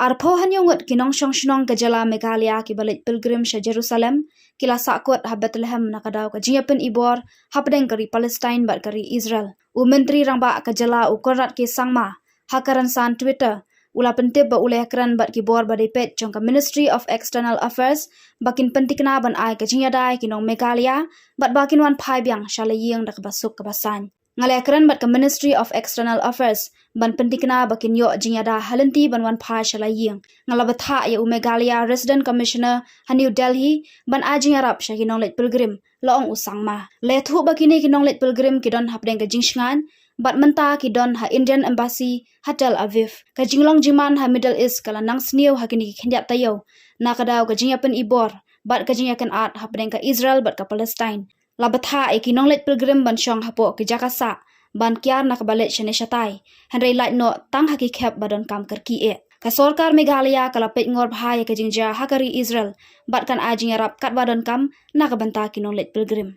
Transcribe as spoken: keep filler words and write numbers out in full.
Arphew hynñiew ngut ki nongshong shnong ka jylla Meghalaya kiba leit pilgrim sha Jerusalem ki la sahkut ha Bethlehem na ka daw ka jingïapynibor hapdeng ka ri Palestine bad ka ri Israel. U Myntri Rangbah ka jylla u Conrad K Sangma ha ka rynsan Twitter u la pyntip ba u la ïakren bad ki bor ba dei peit jong ka Ministry of External Affairs ba kin pyntikna ban ai ka jingïada ïa ki nong Meghalaya bad ba kin wan phai biang sha la ïing da kaba suk kaba saiñ. Nga la ïakren bad ka Ministry of External Affairs ban pyntikna ba kin ïoh jingïada ha lynti ban wan phai sha la ïing. Nga la bthah ïa u Meghalaya Resident Commissioner ha New Delhi ban ai jingïarap sha ki nongleit pilgrim, la ong u Sangma. La ïathuh ba kine ki nongleit pilgrim ki don hapdeng ka jingshngaiñ bad mynta ki don ha Indian Embassy ha Tel Aviv. Ka jinglong jingman ha Middle East ka la nang sniew ha kine ki khyndiat taïew na ka daw ka jingïapynibor bad ka jingïakynad hapdeng ka Israel bad ka Palestine. La bthah ïa ki nongleit pilgrim ban shong hapoh ki jaka sah ban kiar na kaba leit shane shatai, hynrei lait noh tang ha ki khep ba donkam kyrkieh. Ka sorkar Meghalaya ka la peit ngor bha ïa ka jingjia ha ka ri Israel bad kan ai jingïarap katba donkam na ka bynta ki nongleit pilgrim.